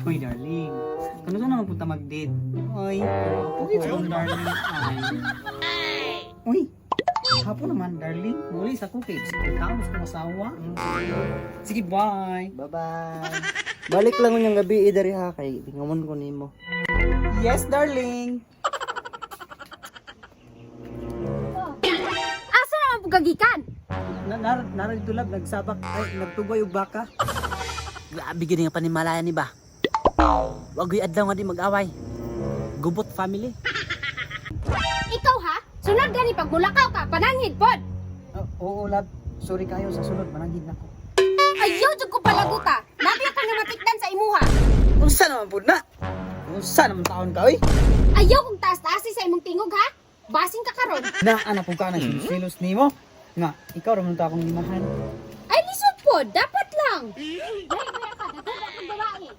Uy, darling. Kano saan naman punta mag-date? Uy, pero ako darling. Ay. Uy, hapon naman, darling. Muli sa cookies. Tapos kong asawa. Sige, bye. Bye-bye. Balik lang unyang gabi diri ha kay tingamon ko nimo. Yes, darling. Asa naman po kagikan? Na nar narito lab, nagsabak, ay, nagtubay og baka. Grabe gid nga panimalaya ni ba. Wagoy adlaw nga di mag-away. Gubot family. Ikaw ha? Sunod gani pag mulakaw ka, pananghid pod. Oo, love. Sorry kayo sa sunod, mananghid na ko. Ayaw jud ko palaguta. Labi ka nga matikdan sa imuha. Unsa naman pud na? Unsa naman taon ka, oy? Ayaw kong taas-taasi sa imong tingog ha. Basing ka karon. Na, anak po ka na silos nimo. Nga, ikaw ra man to akong limahan. Ay lisod pod, dapat lang. Dali kuya ka, daghan akong babae.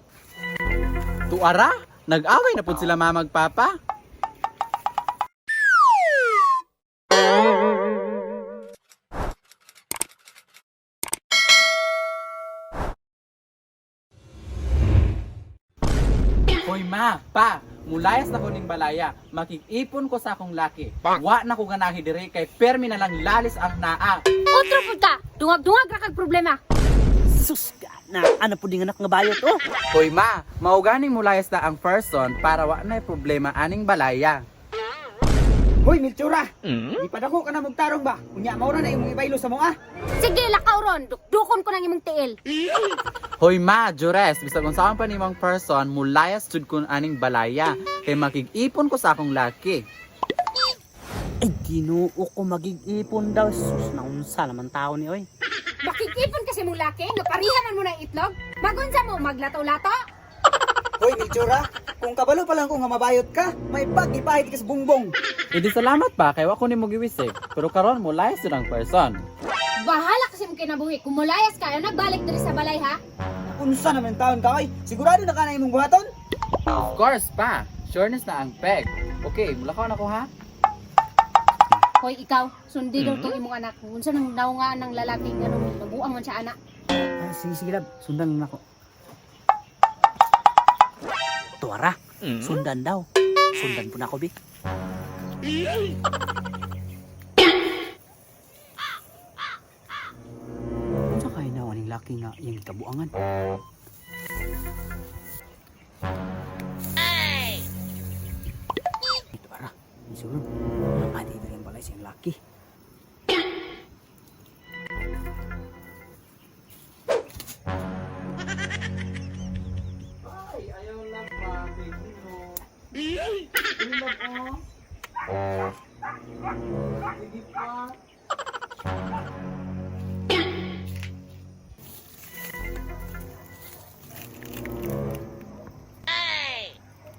Tuara, nag-away na pud sila mamagpapa. Hoy ma, pa, mulayas na ko ning balaya. Makig-ipon ko sa akong laki. Wa na ko ganahi diri kay permi na lang lalis ang naa. Otro pud ka. Dungag-dungag ra kag problema. Sus ka na ano pud ding anak nga bayot oh. Hoy ma, mao ganing mulayas na ang person para wa na problema aning balaya. Hoy, Milchura! Ipadako ka na magtarong ba? Unya, maura na imong ibaylo sa mga. Sige, lakaw ron. Dukdukon ko nang imong tiil. Hoy ma, Jures, bisag unsaon pa nimong person, mulayas jud kun aning balaya kay makig-ipon ko sa akong laki. Ay Ginoo ko magigipon daw. Sus naunsa naman tao ni oy. Makikipon kasi mong laki, nga pariha man mo ng itlog. Magunsa mo, maglato-lato. Hoy, Milchura! Kung kabalo pa lang ko nga mabayot ka, may pag ipahit ka sa bungbong. Idi salamat pa kay wa ko nimo giwisik, pero karon mulayas jud ang person. Bahala kasi mong kinabuhi. Kung mulayas ka, ayaw nagbalik diri sa balay ha. Unsa naman taon ka, oy? Sigurado na ka na imong buhaton? Of course pa, sureness na ang peg. Okay, mulakaw na ko ha. Hoy, ikaw, sundi daw tong imong anak. Unsa nang naungaan ng lalaki nga nung nabuang man siya anak. Ah, sige, sige, love. Sundan lang ako. Tuara, sundan daw. Sundan po na ako bi. Unsa kay na aning laki nga iyang kabuangan? Ito ara, isulod. Adi diri ang balay siyang laki. Ay, ayaw lang pa, baby no. Ay, love oh. Sige pa.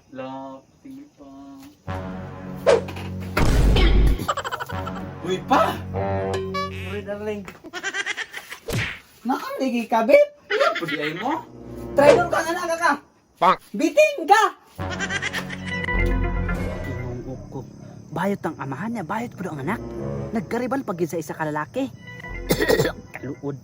Love, sige pa. Uy pa! Sorry, darling. Nakaligi ka, babe. Pudi ay mo? Try doon kang anak ka. Biting ka! Ginoo ko. Bayot ang amahan niya, bayot pud ang anak. Nagkaribal pag yun sa isa ka lalaki. Kaluod.